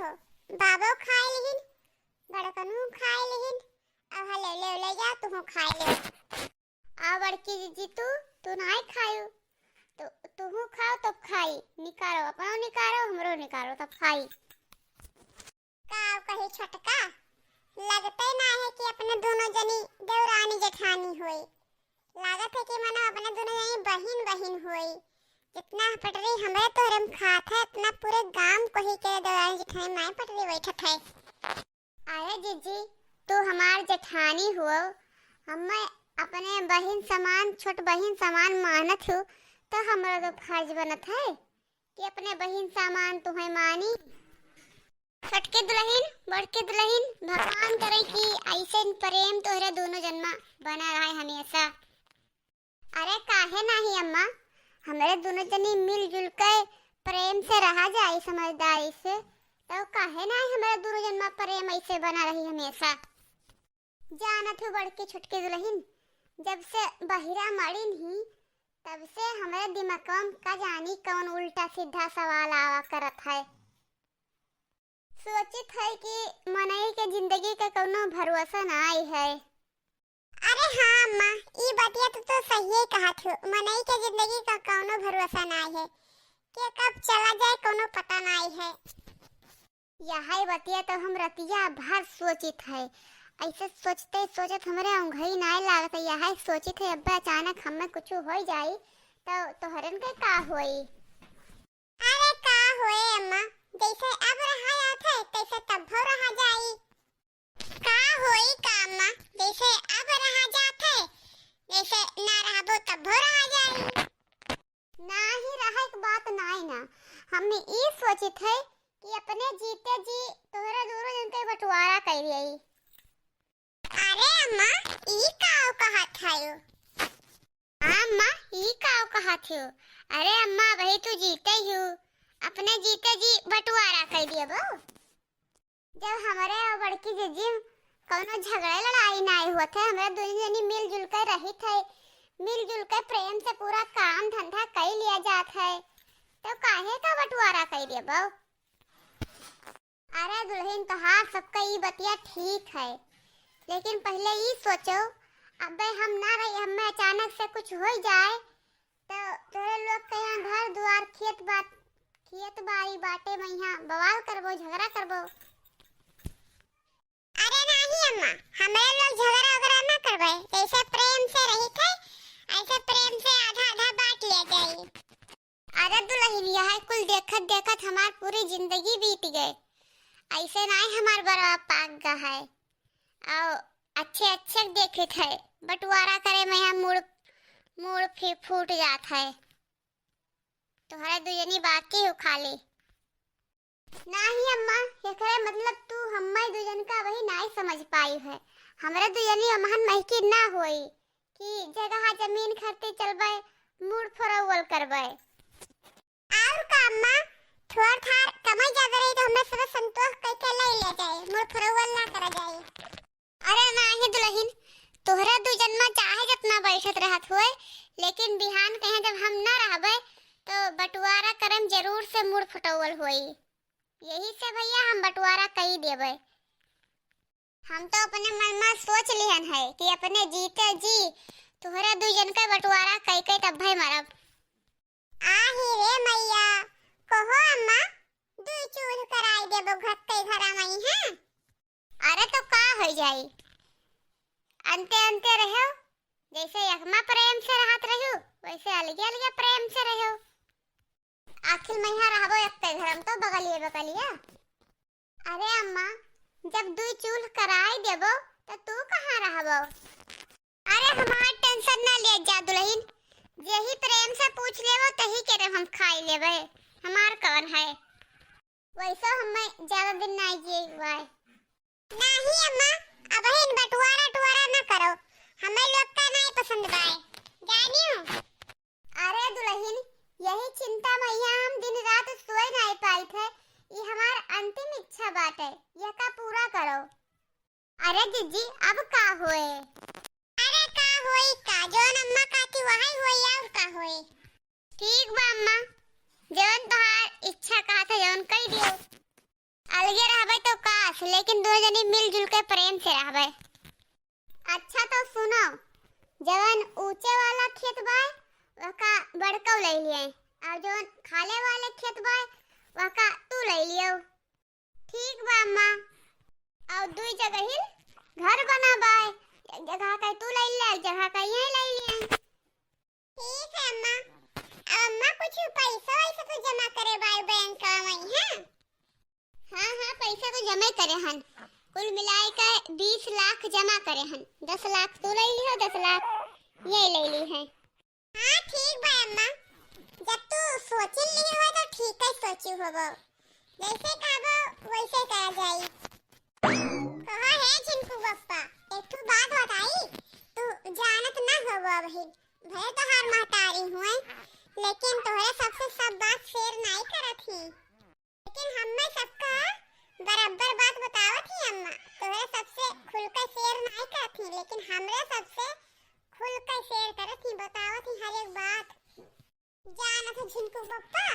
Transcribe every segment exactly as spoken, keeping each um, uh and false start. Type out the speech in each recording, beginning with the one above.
बाबो खाए लिहिन, बड़कनू खाए लिहिन, अब हले ले ले जा, तुहू खाए ले। आ बड़की जीजी तू, तू नाई खायू, तो तुहू खाओ तब खाई, निकारो, अपनो निकारो, हमरो निकारो तब खाई। का कही छोटका, लगते ना है कि अपने दोनों जनी देवरानी जेठानी होई, लागत है कि मानो अपने दोनों जनी बहिन बहिन होई। जितना पटरी हमरे तोहरे में खात है, इतना पूरे गांव को ही के देवरानी जेठानी माई पटरी बैठत है। अरे जीजी, तू हमार जेठानी हुओ, हमें अपने बहिन समान, छोट बहिन समान मानत हूँ, तो हमरो तो फर्ज बनत है कि अपने बहिन समान तुम्हें मानी। छोटकी दुलहिन, बड़की दुलहिन, भगवान करे कि ऐसे प्रेम तोहरे दोनों जनमा बना रहे हमेशा। अरे काहे नाही अम्मा, हमरे दोनों जनी मिलजुल के प्रेम से रहा जाई समझदारी से, तो काहे नाही हमरे दोनों जनमा प्रेम ऐसे बना रही हमेशा। जानत हो बड़की छोटकी दुलहिन, जब से बहिरा मड़िन ही, तब से हमरे दिमागवा में का जानी कौन उल्टा सीधा सवाल आवा करत है। सोचित है कि मनई के जिंदगी का कौनो भरोसा नाई है। अरे हाँ अम्मा, ई बतिया तो, तो सहिए कहत हो, मनई के जिंदगी का कौनो भरोसा नाई है, के कब चला जाए कौनो पता नाई है। यही बतिया तो हम रतिया भर सोचित है, ऐसे सोचते सोचत हमरे औंघई नाई लागत है, यही सोचित है अब्बे अचानक हमें कुछ हो जाई तो तोहरन के का होई? अरे का होए अम्मा, जैसे अब रहा जात है, तैसे तब्बो रहा जाई। का होई का अम्मा, जैसे अब रहा जात है, जैसे ना रहबो तब्बो रहा जाई। नाही रहे के बात नाई ना, हमने ई सोचित है कि अपने जीते जी तोहरे दोनों जन के बंटवारा कर दिए। अरे अम्मा, ई काव कहत हयो? हाँ अम्मा, ई काव कहत हो? अरे अम्मा, अबही तू जीते ही हो, अपने जीते जी बंटवारा कर दिए बो। जब हमरे और बड़की जीजी कौनो झगड़े लड़ाई नाई होत है, हमरे दोनों जनी मिलजुल के रहित है, मिलजुल के प्रेम से पूरा काम धंधा कर लिया जात है, तो काहे का बंटवारा कर दिए बो? अरे दुलहिन, तोहार सबका ई बतिया ठीक है, लेकिन पहिले ई सोचो, अबे हम ना रही, हमें अचानक से कुछ हो जाए, तो तोरे लोग के यहाँ घर दुआर, खेत बात, खेत बाड़ी बाटे में यहाँ बवाल करबो, झगड़ा करबो। अरे नाही अम्मा, हमरे लोग झगड़ा वगैरह ना करबे, जैसे प्रेम से रही थे, ऐसे प्रेम से आधा आधा बांट लिया जाए। अरे दुलहिन, यह कुल देखत देखत हमार पूरी जिंदगी बीत गए। ऐसे नाई हमार बरवा पाक गा है। आओ, अच्छे अच्छे देखित है, बंटवारा करे में यहाँ मूड़, मूड़ फी-, फूट जात है। तोहरे दुजनी बाकी हो खाली। नाही अम्मा, एकरे मतलब तू हम्मे दुजन का वही नाई समझ पाई है। हमरे दुजनी अमहन महकी ना होई कि जगह जमीन खरीदे चलबे, मूड़ फरोवल करबे। और का अम्मा, थोड़ थार कमाई ज्यादा रही तो हमें सब संतोष करके ले ले जाए, मूड़ फरोवल ना करा जाए। अरे नाही दुलहिन, तोहरा दुजन में चाहे जितना बैठत रहत होए, लेकिन बिहान कहे जब हम ना रहबे, तो बंटवारा करे में जरूर से मूड़ फटौवल होई। यही से भैया हम बंटवारा कई देबे। हम तो अपने मन में सोच लिहन है कि अपने जीते जी तोहरा दुजन के बंटवारा कई कई तब भाई मरब। आही रे मैया, कहो अम्मा, दुई चूल्ह कराई देबो घक्के घरा मई, हाँ? अरे तो का हो जाई, अंते अंते रहो, जैसे यकमा प्रेम से रहत रहो, वैसे अलगे अलगे प्रेम से रहो। आखिर मैहा रहबो एक्के घर में तो बगलिए बगलिया। अरे अम्मा, जब दुई चूल्ह कराई देबो, तो तू कहाँ रहबो? अरे हमार tension ना ले जा दुलहिन, जेही प्रेम से पूछ लेबो, तही के रे हम खाई लेबे, हमार कवन है। वैसे हमें ज्यादा दिन ना जिए हुआ है। नाही अम्मा, अबहिन बंटवारा टुवारा न करो, हमें लोग का नहीं पसंद बाय, जानियो। अरे दुलहिन, यही चिंता में यहाँ हम दिन रात सोए नहीं पाइत है, ये हमार अंतिम इच्छा बाटे, यह का पूरा करो। अरे जीजी, अब का होए? अरे का होई का, जौन अम्मा कहती वही होई, और का होई। ठीक बा अम्मा, जौन तोहार इच्छा कहत है जौन कई दियो। ये रहबे तो कास, लेकिन दुनो जनी मिलजुल के प्रेम से रहबे। अच्छा तो सुनो, जवन ऊंचे वाला खेत बाय, वहका बड़कऊ लइ लिहे, और जवन खाले वाले खेत बाय, वहका तू लइ लियो। ठीक बा अम्मा। और दुई जगहिन घर बना बाय, एक जगह का तू लइ ले, एक जगह का यहीं लइ लिहे। ठीक है अम्मा। अब अम्मा कुछ पैसा वैसा तो जमा करे बाय बैंक में, हैं? हाँ, हाँ, पैसा तो जमा करे हन। कुल मिलाए के बीस लाख जमा करे हन। दस लाख तू लइ लिहो, दस लाख ये लइ लिहे। हाँ, ठीक बा अम्मा। जब तू सोचिन लिही हो तो ठीक है सोची होबो। जैसे कहबो वैसे करा जाई। कहा है झिनकू बप्पा, एक ठो बात बताई, तू जानत ना होबो अबही। भले तोहार महतारी हुए, लेकिन तोहरे सबसे सब बात share नाई करत ही। लेकिन हम्मे सबका बराबर बात बतावत ही अम्मा। तोहरे सबसे खुल के share नाई करत ही, लेकिन हमरे सबसे खुल के share करत ही, बतावत ही हर एक बात। जानत हो झिनकू पप्पा,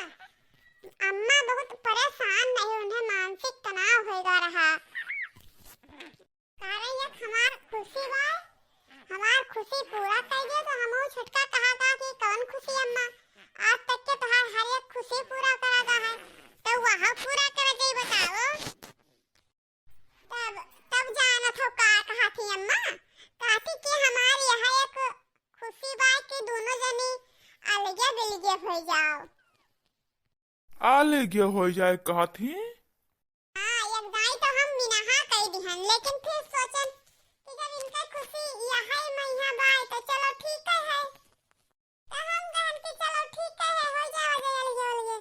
अम्मा बहुत परेशान रही, उन्हें मानसिक तनाव होएगा रहा। कारण एक हमार खुशी बा, हमार खुशी पूरा कर दे तो हमहू छोटका कहा था कि कौन खुशी अम्मा, आज तक के तोहार हर एक खुशी पूरा करा दा है, तो वह पूरा कर दे, बताओ। तब, तब जानत हो का कहा थी अम्मा, कहती कि हमार यह एक खुशी बा कि दोनों जनी अलगे बिलगे हो जाओ। अलगे हो जाए कहत ही? हाँ, एक दाई तो हम मिनहा कई दिहन, लेकिन फिर सोचन कि जब इनका खुशी यही मइहाँ बाय, तो चलो ठीक है। तो हम कहन कि चलो ठीक है, हो जाओ, हो जाओ, अलगे, अलगे।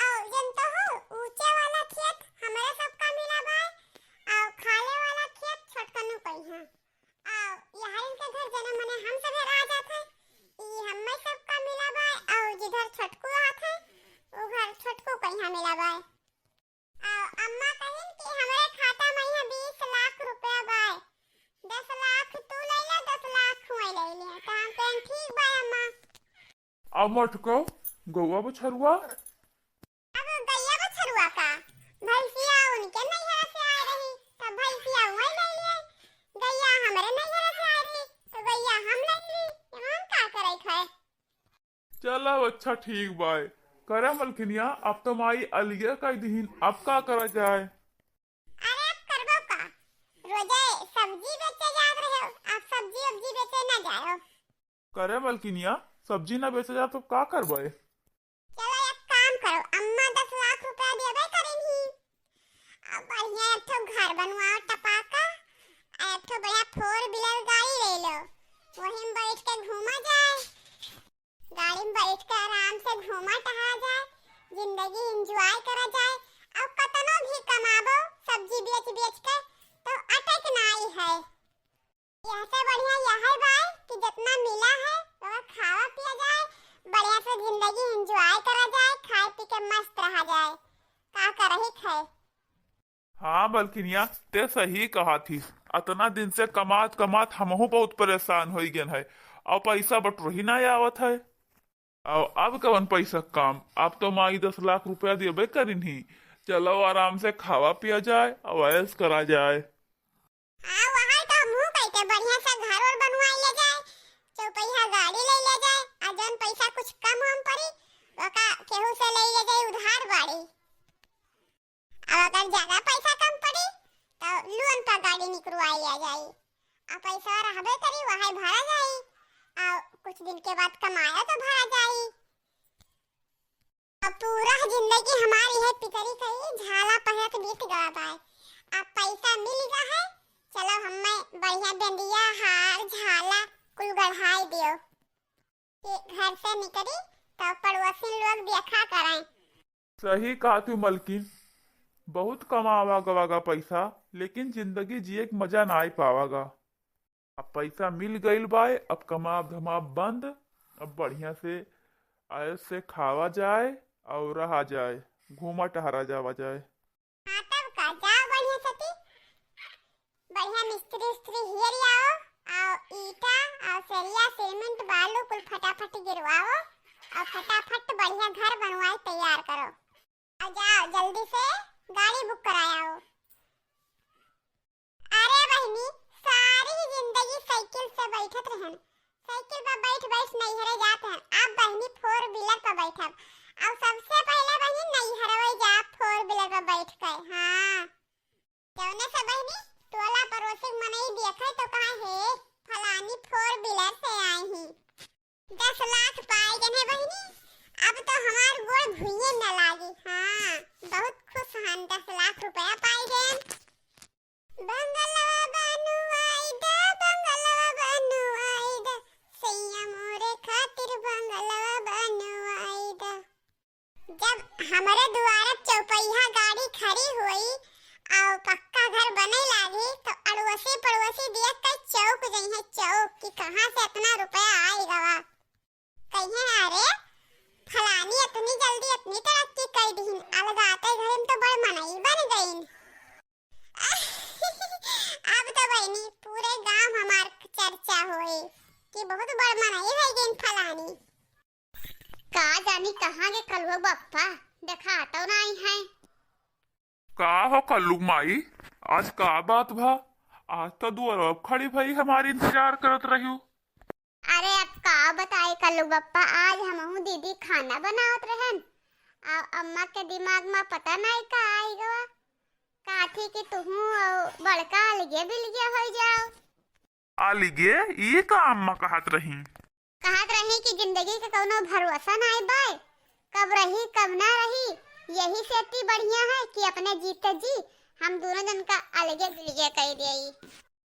और जन तो हो, ऊंचे वाला खेत हमरे सबका मिला बाय, और खाले वाला खेत छोटकनू कइहाँ। आओ, यहरिन के घर जने मने हम सभे रह जात है। ई हम्मे सबका मिला बा, और जिधर छोटकू रहत है, उ घर छोटकू कइहाँ मिला बा। आओ, अम्मा कहिन कि हमरे खाता में यहाँ बीस लाख रुपया बा, दस लाख तू ले ले, दस लाख हुए ले ले। तो हम कहें, "ठीक बा अम्मा।" अब मटको, गौआ बछरुआ। अब गैया बछरुआ का? भैंसिया उनके नैहरा से आए रही, तब भैंसिया वही ले लिए। गैया हमरे नैहरा से आए रही, तो गैया हम ले ली। हम का करे खाए? चलो अच्छा ठीक बाय। करे मलकिनिया, अब तो माई अलगे कह दिहिन, अब का करा जाए? अरे अब करबो का? रोजे सब्जी बेचे जात रहे हो, अब सब्जी उब्जी बेचे ना जाओ। करे मलकिनिया, सब्जी ना बेचे जात तो का करबे? चलो एक काम करो, अम्मा दस लाख रुपया देबे करेंगी। अब बढ़िया एक ठो घर बनवाओ टपाका, आ एक ठो बढ़िया four wheeler गाड़ी ले लो, वही में बैठ के घूमा जाए। गाड़ी में बैठ के आराम से घूमा टहरा जाए, जिंदगी enjoy करा जाए। अब कतनो भी कमाबो सब्जी बेच बेच के तो अटक नाई है। यह से बढ़िया यह है भाई कि जितना मिला है, ओकर खावा पिया जाए, बढ़िया से जिंदगी enjoy करा जाए, खाए पी के मस्त रहा जाए। का करही खाए? हाँ मलकिनिया, ते सही कहा थी। अतना दिन से कमात कमात हमहू बहुत परेशान होई गन है, और पैसा बटोरही ना आवत है। और अब कवन पैसा काम, अब तो माई दस लाख रुपया देबे करिन ही। चलो आराम से खावा पिया जाए और ऐश करा जाए। हाँ, वहाँ तो हमहू कहिते बढ़िया से घर ओर बनवाई ले जाए, चौपहिया गाड़ी ले ले जाए, आ जौन पैसा कुछ कम हम पड़ी, ओका केहू से ले ले जाए उधार बाड़ी। अब अगर ज्यादा पैसा कम पड़ी, तो loan पर गाड़ी निकरवाई ले जाई, आ पैसा रहबे करी, वही भरा जाई, आ कुछ दिन के बाद कमाया तो भरा जाई। अब पूरा जिंदगी हमारी है पितरी कही, झाला पहरत बीत गवा बाय। अब पैसा मिल गया है, चलो हमें बढ़िया बिंदिया, हार, झाला कुल गढ़ाई दियो। कि घर से निकली तो पड़ोसी लोग देखा करें। सही कहा तू मलकिन, बहुत कमावा गवागा पैसा, लेकिन जिंदगी जिए के मजा ना आई पावागा। अब पैसा मिल गइल बाय, अब कमाब धमाब बंद, अब बढ़िया से ऐश से खावा जाए और रहा जाए, घूमा टहरा जावा जाए। हाँ, तब का, जाओ बढ़िया से ती, बढ़िया मिस्त्री उस्त्री हियर आओ, आओ ईटा, आओ सरिया, सीमेंट, बालू कुल फटाफट गिरवाओ और फटाफट बढ़िया घर बनवाए तैयार करो। और जाओ जल्दी से गाड़ी book कराओ। बैठ के, हाँ। जौने से बहिनी, टोला पड़ोसी के मनई देखे तो कहा, "हे, फलानी four wheeler से आई ही।" दस लाख पाई गए बहिनी, अब तो हमार गोड़ भुइये न लागी। हाँ, बहुत खुश हन, दस लाख रुपया पाई गए। बंगलवा बनवाई दा, बंगलवा बनवाई दा, सैया मोरे खातिर बंगलवा बनवाई दा। जब हमरे दुआरे चौपहिया गाड़ी खड़ी होई और पक्का घर बने लागी, तो अड़ोसी पड़ोसी देख के चौंक जइहें, चौंक कि कहाँ से इतना रुपया आई गवा। कहिए, "अरे, फलानी इतनी जल्दी इतनी तरक्की कर दीन, अलगाते घर में तो बड़ मनई बन गईन।" अब तो बहिनी पूरे गांव हमार चर्चा होई कि बहुत बड़ मनई हो गईन फलानी। का जानी कहाँ के कलुआ बप्पा, देखातो नाई है। का हो कल्लू माई, आज का बात भा? आज तो दुआर अब खड़ी भई हमारी इंतजार करत रही। अरे अब का बताई कल्लू बप्पा, आज हमहू दीदी खाना बनावत रहन, आ अम्मा के दिमाग में पता नाई का आई गवा, काथी कि तुहू और बड़का अलगे बिलगे हो जाओ। अलगे? ई का अम्मा कहत रही? कहत रही कि जिंदगी के कौनो भरोसा नाई बाय, कब रही कब ना रही, यही से इतनी बढ़िया है कि अपने जीते जी हम दोनों जन का अलगे बिलगे कई देई।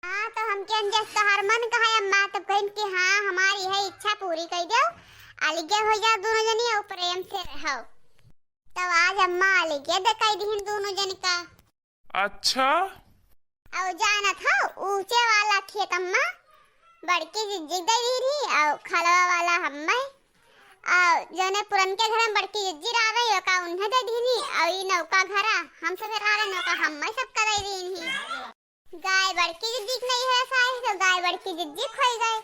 हाँ, तो हमके अंजस तोहार मन कहा अम्मा, तब कहिन कि हाँ, हमारी है इच्छा पूरी कई देव, अलगे हो जाओ दोनों जनी और प्रेम से रहो। तब आज अम्मा अलगे दे कई दीन दोनों जन का। अच्छा। और जानत हो, ऊंचे वाला खेत अम्मा बड़की जिज्जी दे दी रही और खलवा वाला हम्मे, और जौने पुरनके घर में बड़की जिज्जी रह रही, ओका उन्हें दे दीनी, और ई नौका घरा हम सब रह रहे, नौका हम्मे सबका दे दीनी। गाय बड़की जिज्जी के नहीं है सारे, तो गाय बड़की जिज्जी खोई गए,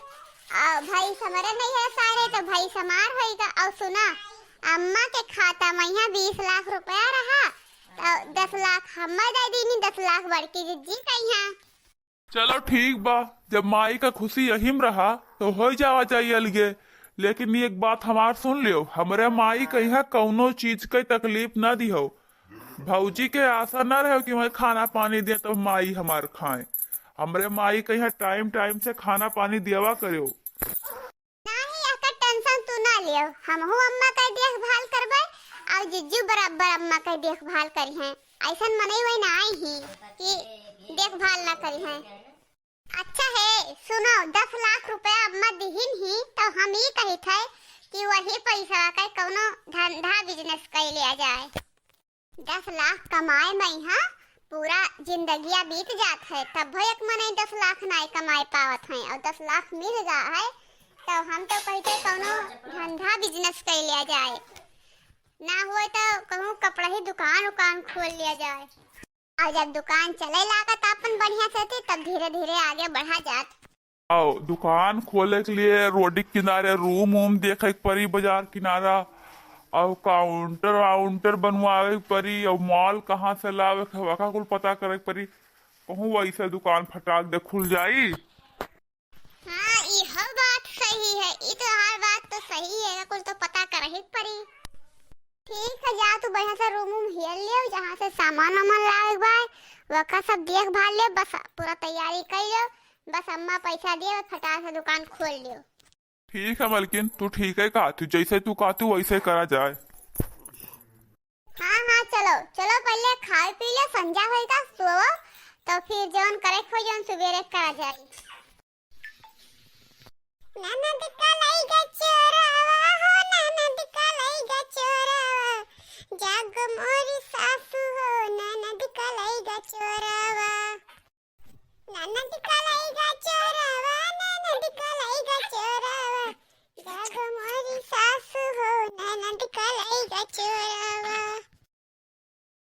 और भैंस हमारे नहीं है सारे, तो भैंस हमार होई गए। और सुना, अम्मा के खाता में यहाँ बीस लाख रुपया रहा, तो दस लाख हम्मे दे दीनी, दस लाख बड़की जिज्जी के यहाँ। चलो ठीक बा, जब माई का खुशी यही में रहा तो हो जावा जाई अलगे। लेकिन एक बात हमार सुन लियो, हमरे माई के यहाँ कौनो चीज के तकलीफ ना दिहो। भौजी के आशा ना रहो कि मैं खाना पानी दे तो माई हमार खाए। हमरे माई के यहाँ टाइम टाइम से खाना पानी देवा करो। नाही, एकर टेंशन तू ना लियो, हमहू अम्मा के देखभाल करबे और जिज्जू बराबर अम्मा के देखभाल करिहें। ऐसन मनई वही ना आई ही कि देखभाल ना करिहें। अच्छा है, सुनो, दस लाख रुपया अम्मा दिहिन ही, तो हम ई कहित है कि वही पैसा के कौनो धंधा बिजनेस कर लिया जाए। दस लाख कमाए में यहाँ पूरा जिंदगिया बीत जात है, तब भी एक मनई दस लाख नाई कमाए पावत हैं और दस लाख मिल गा है, तो हम तो कहते कौनो धंधा बिजनेस कर लिया जाए, ना हुए तो कहूँ कपड़ा ही दुकान उकान खोल लिया जाए। और जब दुकान चले लागत अपन बढ़िया से थी, तब धीरे धीरे आगे बढ़ा जात। और दुकान खोले के लिए रोड के किनारे रूम वूम देखे के पड़ी, बाजार किनारा, और काउंटर वाउंटर बनवावे के पड़ी, और माल कहाँ से लावे के, वका कुल पता करे के पड़ी। कहूँ वैसे दुकान फटाक दे खुल जाई। हाँ, इहो बात सही है, ई तो हर बात तो सही है, कुल तो पता करे ही के पड़ी। ठीक है, जा तू बढ़िया से रूम वूम हेर लियो, जहाँ से सामान वामान लावे के बा, वका सब देखभाल लियो, बस पूरा तैयारी कर लियो, बस अम्मा पैसा दिए, फटाक से दुकान खोल लियो। ठीक है मलकिन, तू ठीक है कहतू, जैसे तू कहतू वैसे करा जाए। हाँ, हाँ, चलो, चलो पहले खाए पी ले, संझा होएगा, सोओ, तो फिर जौन करे के होई, जौन सुबेरे करा जाए। ननद कलई गा चोरवा हो, ननद कलई गा चोरवा, जाग मोरी सासू हो, ननद कलई गा चोरवा। ननद कलई